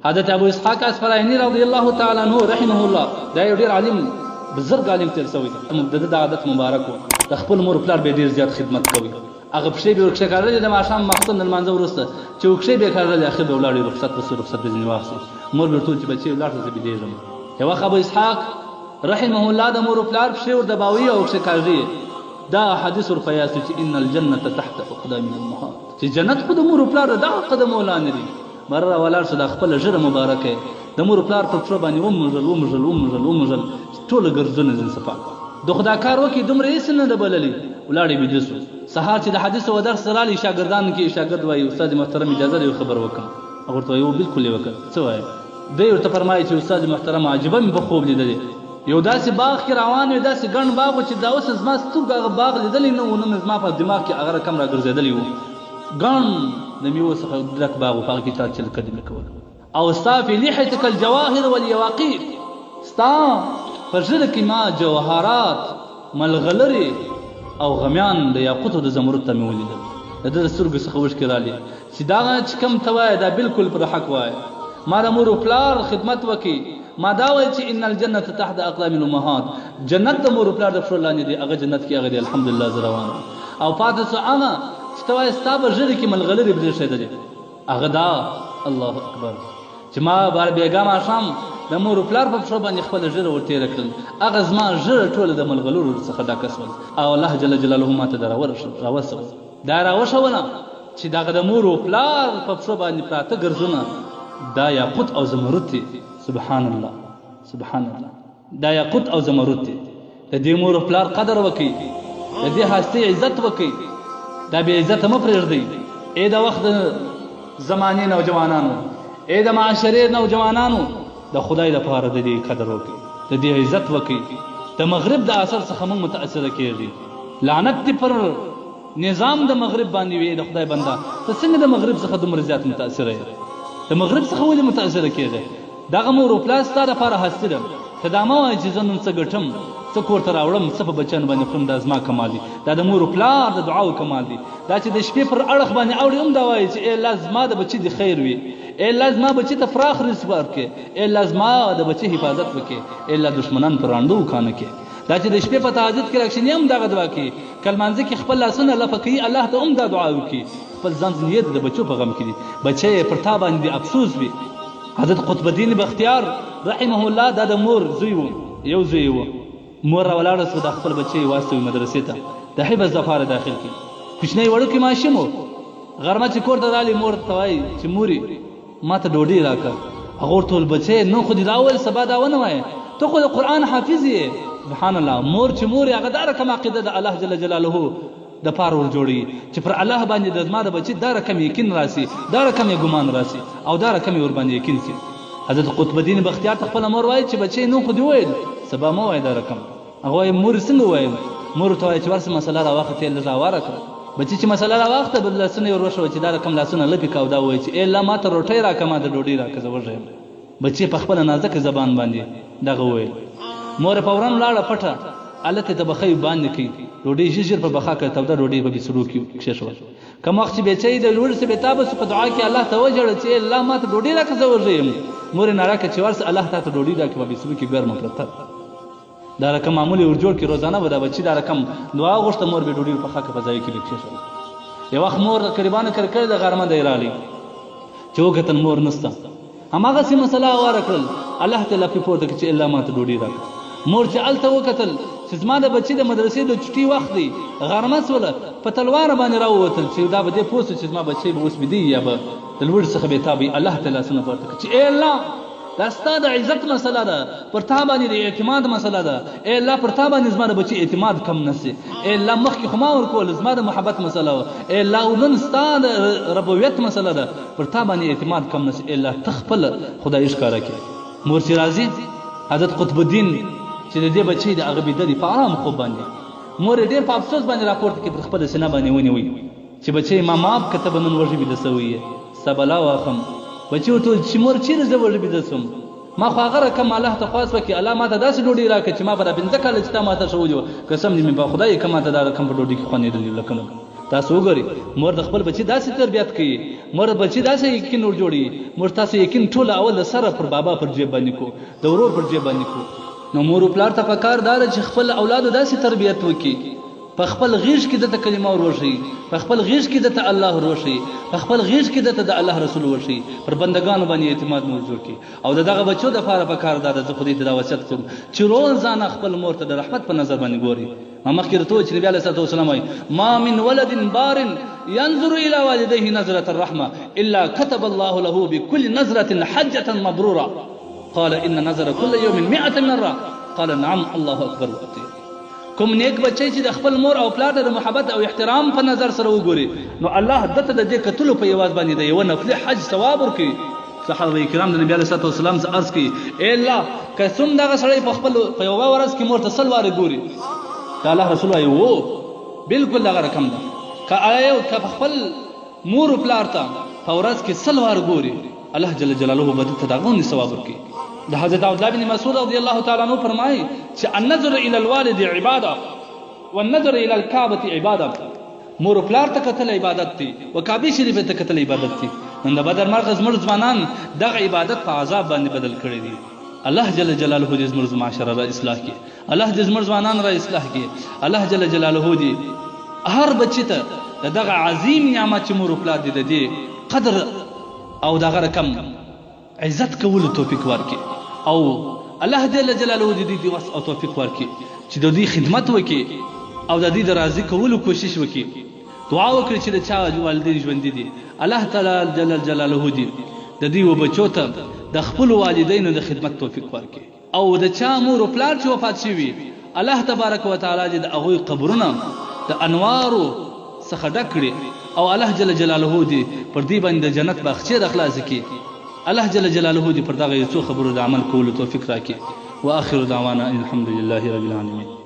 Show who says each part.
Speaker 1: حضرت ابو اسحاق اسفراینی رضی الله تعالی عنہ رحمه الله دا یو ډیر عالم بزرګ عالم تیر شوی دی. د ده د عادت مبارک و، د خپل مور پلار به ډیر زیات خدمت کوي. هغه پښې به ورکښې کاږلې، د ماښام ماخستن د لمانځه وروسته چې ورکښې به یې کاږلې، اخر به ولاړ رخصت وسو، رخصت به ځینې واخیست. مور به ورته وویل چې بچې ولاړ شه، زه بیدېږم. یو وخت ابو اسحاق رحمه الله د مور پلار پښې ور دباوي او ورکښې کاږي. دا حدیث ور په یاد شو چې ان الجنة تحت اقدام الامهات، چې جنت خو د مور پلار د دغه قدمو لاندې دی. بره را ولاړ شو، دا خپله ږیره مبارکه یې د مور پلار پر پښو باندې وموږل وموږل وموږل وموږل چې ټوله ګرځونه ځین صفا کړه. د خدا کار وکړي دومره یې هېڅ نه ده بللې، ولاړې بیده شو. سهار چې د حدیث و درس ته راغلی، شاګردانو کې یو شاګرد وایي، استاد محترم اجازه ده یو خبره وکړم؟ هغه ورته وایي، هو بالکل یې وکړه، څه وایې؟ دی ورته فرمایي چې استاد محترم عجیبه مې په خوب لیدلې، یو داسې باغ کې روان وې، داسې ګڼ باغ و چې دا اوس زما سترګو هغه باغ لیدلی نه و، نه مې زما په دماغ کې هغه رقم راګرځېدلی و. ګڼ د میوو څخه ډک باغ و، په هغه کې چا چل کدمې کول. او ستا فی لحیتک الجواهر والیواقیت، ستا په ږیره کې ما جوهرات، ملغلرې او غمیان د یاقوتو د زمرد ته مې ولیدل. د ده د سترګو څخه اوښکې رالې چې دا چې کوم ته وایې دا بالکل پر حق وایې. ما د مور و پلار خدمت وکړي، ما دا ویل چې ان الجنة تحت اقدام الامهات، جنت د مور و پلار د پښو لاندې دی، هغه جنت کې هغه دی، الحمدلله زه روان یم. او پاتې شو هغه چې ته وایې ستا په ږیرې کې ملغلرې برېښېدلې، هغه دا الله اکبر چې ما بار بېګا ماښام د مور و پلار په پښو باندې خپله ږیره ورتېره کړل، هغه زما ږیره ټوله د ملغلرو څخه ډکه شول او الله جل جلاله ما ته دا راورسول. دا راوښوله چې دغه د مور و پلار په پښو باندې پراته ګرځونه دا یاقوت او زمرد دي. سبحان الله، سبحان الله، دا یاقوت او زمرد دي. د دې مور و پلار قدر وکئ، د دې هستۍ عزت وکئ، دا بې عزته مه پرېږدئ. ای د وخت د زمانې نوجوانانو، ای د معاشرې نوجوانانو، د خدای دپاره د دې قدر وکئ، د دې عزت وکئ. د مغرب د اثر څخه موږ متاثره کېږي. لعنت دې پر نظام د مغرب باندې وي. د خدای بنده، ته څنګه د مغرب څخه دومره زیات متاثره یې؟ د مغرب څخه ولې متاثره کېږې؟ دغه مور و پلار ستا دپاره هستي ده. ته دا مه وایه چې زه نن څه ګټم، څه کور ته راوړم، څه په بچیانو باندې خورم، دا زما کمال دی. دا د مور و پلار د دعاو کمال دی. دا چې د شپې پر اړخ باندې اوړي هم دا وایي چې ای الله زما د بچي دې خیر وي، ای الله زما بچي ته فراخ رزق ورکړې، ای الله زما د بچي حفاظت وکړې، ای الله دښمنان پر راندو کانه کړې. دا چې د شپې په تهجد کې راکښېني هم دغه دعا کوي، که لمانځه کې خپل لاسونه لپه کوي الله ته هم دا دعا وکړي. خپل ځان ځینې د بچو په غم کې دي، بچی یې پر تا باندې افسوس وي. حضرت قطب الدین بختیار رحمه الله دا د مور زوی و، یو زوی و. مور راولاړه شوه، دا خپل بچی یې واستوي مدرسې ته د حفظ دپاره داخل کړي. کوچنی وړوکی ماشوم و. غرمه چې کور ته راغلی مور ته وایي چې مورې ما ته ډوډۍ راکړه. هغه ورته وویل بچی نن خو دې دا وویل سبا دا ونه وایې، ته خو د قرآن حافظ یې. سبحان الله، مور چې مور یې هغه دا رقم عقیده د الله جل جلاله د پاره ور جوړوي چې پر الله باندې د زما د بچي دا رقم یقین راسي، دا رقم یې ګمان راسي او دا رقم یې ورباندې یقین سي. حضرت قطب الدین بختیار ته خپله مور وایي چې بچی نن خو دې وویل سبا مه وایه دا رقم. هغه وایي مور څنګه ووایم؟ مور ورته وایي چې ورسه مسله راواخله، ته یې لږ هواره کړه. بچي چې مسله راواخته بل لاسونه یې ور وښول چې دا رقم لاسونه لپې که او دا ووایي چې ای الله ما ته روټۍ راکړه، ما ته ډوډۍ راکړه، زه وږی یم. بچي په خپله نازکه زبان باندې دغه وویل. مور یې فوراً ولاړه پټه هلته یې د بخیو باندې کړي ډوډۍ ژر ژر په بخا کړه، توده ډوډۍ په بڅرو کې کښېښوله. کوم وخت چې بچی د لوړې څخه بېتابه شو په دعا کې الله ته وژړل چې ای الله ما ته ډوډۍ راکړه، زه وږی یم. مور یې ناره کړه چې ورسه الله تا ته ډوډۍ راکړي، په بڅرو کې ګرمه پرته ده. دا رقم معمول یې ور جوړ کړي، روزانه به دا بچي دا رقم دعا غوښته، مور به ډوډۍ ور پخه کړه په ځای کې به کښېښوله. یو وخت مور قریبانو کړ کړې ده، غرمه دی راغلی چې وکتل مور نشته، هماغسې مسله هواره کړل، الله ته لپې پورته کړې چې الله ما ته ډوډۍ راکړه. مور چې هلته وکتل چې زما د بچي د مدرسې د چوټي وخت دی، غرمه سوله، په تلواره باندې راووتل چې دا به دې پوه سو چې زما بچی به اوس ویده یا به د لوږې څخه بېتابه وي. الله ته لاسونه پورته کړه چې ای الله دا ستا د عزت مسله ده، پر تا باندې د اعتماد مسله ده، ای الله پر تا باندې زما د بچي اعتماد کم نه سي، ای الله مخکې خو ما ورکول زما د محبت مسله وه، ای الله نن ستا د ربویت مسله ده، پر تا باندې اعتماد کم نه سي، ای الله ته خپله خدایي ښکاره کړې. مور چې راځي حضرت قطب الدین چې د دې بچی د هغه بیده دی په آرام خوب باندې، مور یې ډېر په افسوس باندې راپورته کړي، پر خپله سینه باندې ونیوی چې بچی ما معاف که ته به نن وږی بیده سوی یې، ستا بلا واخم. بچی ورته وویل چې مور چېرې زه وږی بیده سوم، ما خو هغه رقم الله ته خواست وکړي، الله ما ته داسې ډوډۍ راکړه چې ما به دا 5 کاله چې تا ما ته ښوولي وه، قسم دې مې په خدای که ما ته دا رقم په ډوډۍ کې خوند لیدلی لکه نن. تاسو وګورئ، مور د خپل بچي داسې تربیت کوي، مور د بچي داسې یقین ور جوړوي. مور تاسو یقین ټول اول د سره پر بابا پر جیب باندې کو، د ورور پر جیب باندې کو. نو مور او پلار ته پکار دا ده چې خپل اولادو داسې تربیت وکړي، په خپل غیږ کې دته کلمه ور وښيي، په خپل غیږ کې دته الله ور وښيي، په خپل غیږ کې دته د الله رسول وښيي، پر بندګانو باندې اعتماد نور جوړ کړي. او د دغه بچو دپاره پکار دا ده، زه خو دې ته دا وصیت کوم چې روزانه خپل مور ته د رحمت په نظر باندې ګوري. ما مخکې درته وویل چې نبي علیه الصلاة والسلام وایي: ما من ولد بار ينظر إلى والديه نظرة الرحمة إلا كتب الله له بكل نظرة حجة مبرورة. قال إن نظر كل يوم 100 مرة. قال نعم الله أكبر وأطيب. کوم نیک بچی چې د خپل مور او پلار ته د محبت او احترام په نظر سره وګوري، نو الله دته د دې کتلو په عوض باندې د یوه نفلي حج ثواب ورکوي. صحابه کرام د نبی علیه الصلاة والسلام څخه عرض کوي: ای الله، که څوم دغه سړی په خپل په یوه ورځ کې مور ته 100 وارې ګوري؟ د الله رسول وایي: وو، بالکل دغه رقم ده. که آیا که په خپل مور او پلار ته په ورځ کې 100 وارې ګوري، الله جل جلاله به ده ته دغه غوندې ثواب ورکوي. د حضرت عبدالله بن مسعود رضی الله تعالی عنہ فرمایي چې النظر الى الوالد عباده والنظر الى الكعبة عباده. مور او پلار ته کتل عبادت دی و کعبې شریفې ته کتل عبادت دی. نن د بدر مرغه زموږ ځوانان دغه عبادت په عذاب باندې بدل کړی دی. الله جل جلاله دې زموږ معاشره را اصلاح کړي، الله دې زموږ ځوانان را اصلاح کړي، الله جل جلاله دې هر بچي ته د دغه عظیم نعمت چې مور او پلار دې د دې قدر او دغه رقم عزت کولو توفیق ورکړي، او الله جل جلاله دې دوی وس او توفیق ورکړي چې د دوی خدمت وکړي او د دوی د راضي کولو کوشش وکړي. دعا وکړي چې د چا والدین ژوندي دي، الله تعالی جل جلاله دې د دوی و بچو ته د خپلو والدینو د خدمت توفیق ورکړي. او د چا مور او پلار چې وفات شوي، الله تبارک وتعالی دې د هغوی قبرونه د انوارو څخه ډک کړي، او الله جل جلاله دې پر دوی باندې د جنت باغچې راخلاصې کړي. الله جل جلاله دې پر دغه یو څو خبرو د عمل کولو توفیق راکړي. واخر دعوانا ان الحمد لله رب العالمین.